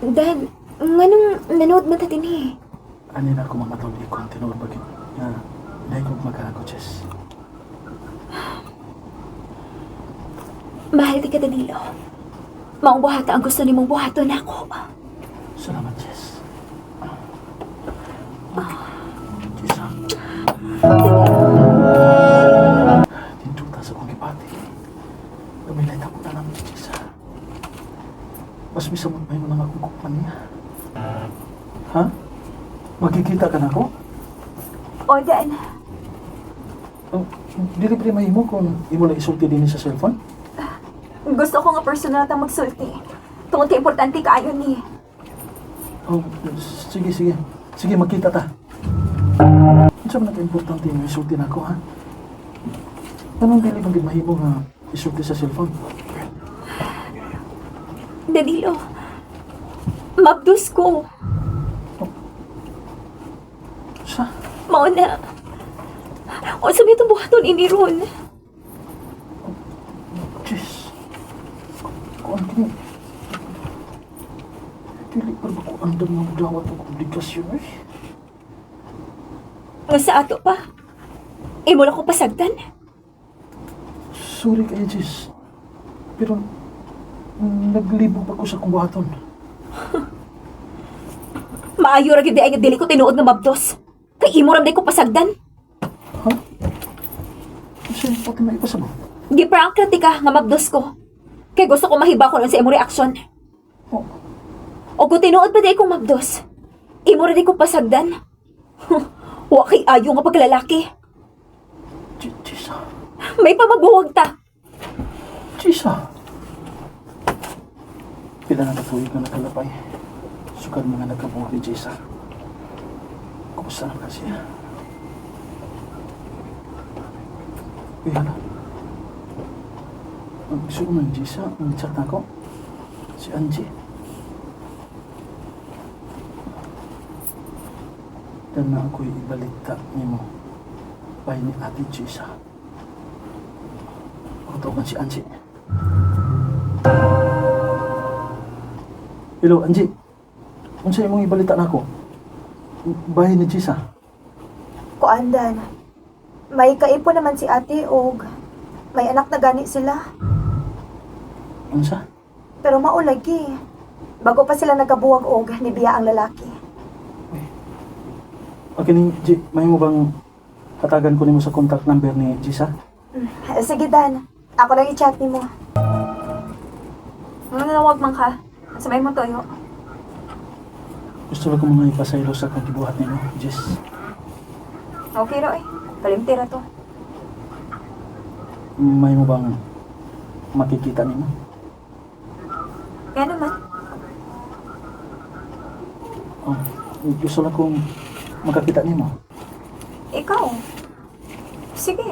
Dan, nganong nanood man ta dinhi? Ani na ako mga tol, ikaw ang tinuod ba gid nga dahil ko magkana ko, Jess. Mahal di ka, Danilo. Maong buhata ang gusto nimong buhaton nako. Salamat, Jess. Jess, ha? Tinduta sa akong gipati. Gamilay tako na namin si Jess, ha? Mas misamot pa yung mga akong kupan niya. Ha? Magkikita ka na ako? O, Dan. Oh, dili pa rin mahimo kung imo lang isulti din sa cellphone? Gusto ko nga personal ta magsulti. Tungod kay importante kaayo ni. Oh, sige, sige. Sige, magkita ta. Unsa man ang importante nga isulti nako, ha? Anong dili man gid mahimo nga isulti sa cellphone? Danilo, mabdus ko. Sa? Mao na. Unsa may itong buhaton ini ron? Jeez. Kuan kini. Dili pa ba ko andam nga dawat og obligasyon eh? Nga sa ato pa. Imo lang ko pasagdan. Sorry kayo, Jess. Pero naglibog pa ko sa kong buhaton. Maayo ra gyud ay nga dili ko tinuod nga mabdos. Kay imo ra day ko pasagdan. Ha? Kasi pati may ipasabot. Gi-prank ra ti ka nga mabdos ko. Kay gusto ko mahiba ko sa imo reaksyon. Oh, O kung tinuod pa di kong mabdos, imo ra di ko pasagdan. Wa kay ayo nga pagkalalaki. Jessa. May pamabuwag ta. Jessa. Pila na katuig na nakalapay. Sukad mga nagkabuhi, Jessa. Kumusta na kasi? Uy, hala. Ang gusto ko ng Jessa, ang chat na ako. Si Angie. Dan na ako'y ibalita nimo. Bay ni Ate Jessa. Ako tawagan si Angie. Hello, Angie. Unsa imong ibalita nako? Bahay ni Jessa. Kuandan. May kaipo naman si ate og may anak na gani sila. Unsa? Pero maulagi. Bago pa sila nagkabuwag og nibiya ang lalaki. Okay ni G, may mo bang hatagan ko nimo sa contact number ni Jessa? Sige Dan, ako lang i-chat nimo. Ano nanawag man ka? Sa may mo toyo. Gusto lang ko mga ipasaylo sa akong gibuhat nimo, Jess. Okay ra eh. Kalimti ra to. May mo bang makikita nimo? Kaya naman. Oh, gusto lang kong makakita nimo. Ikaw. Sige.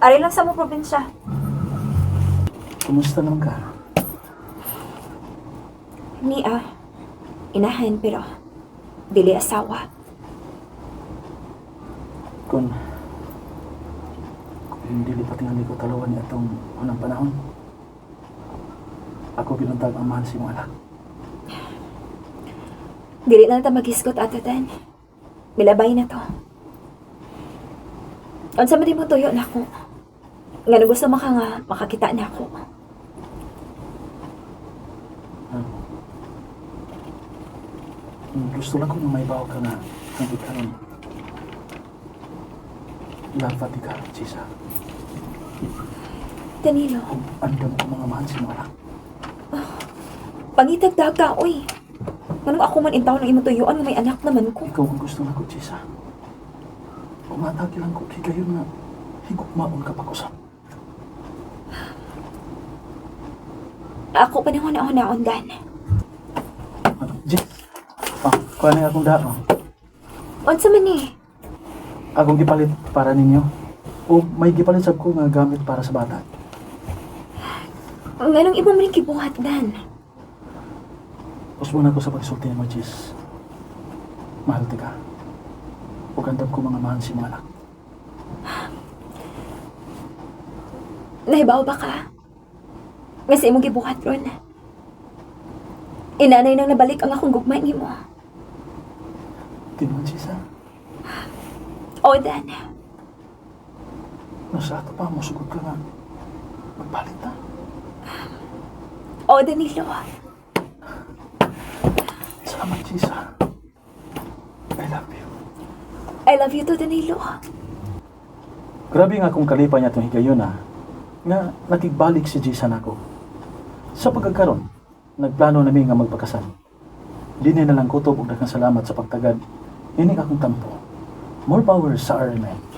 Ari lang sa mo probinsya. Kumusta naman ka? Ni ah. Inahan pero dili asawa. Kung dili pa tingali ko talawan ni atong unang panahon, ako ginuntag ang mahal si imong anak. Dili na ta maghisgot ato Dan. Milabay na to. Unsa man di mo tuyo nako? Ngano gusto mo ka nga makakita nako? Ah. Gusto lang ko nga may bawo ka nga hanggang karon. Love ka, Jisa. Danilo, Kung andam ko mga mahal si imong anak. pangitag daga oy. Nganong ako man intaw ng imong tuyuan nga may anak naman ko. Ikaw ang gusto nako, Jisa. Umatagi lang ko higayon nga higugmaon ka pa ko sa. Ako pa nang una-unaon Dan. Ah, Jis. Ah, kuha na akong dao. Unsa man ni? Akong gipalit para ninyo. O may gipalit sab ko nga gamit para sa bata. Nganong imo man gibuhat Dan? Usbon ako sa pagsulti mo, Jis. Mahal ti ka. Ug andam ko mga mahal si mga anak. Nahibaw ba ka? Nga sa imong gibuhat ron. Inanay nang nabalik ang akong gugma nimo. Tinuod, Jisa. O, Dan. Nasa ato pa, musugot ka nga. Magpalit ta. O, Danilo. Salamat, Jisa. I love you. I love you too, Danilo. Grabe nga akong kalipay niya itong higayon na nga nakigbalik si Jason ako. Sa pagkakaroon, nagplano nami nga magpakasal. Dini na lang kutob og daghang salamat sa pagtagad. Ini akong tampo. More power sa RMN.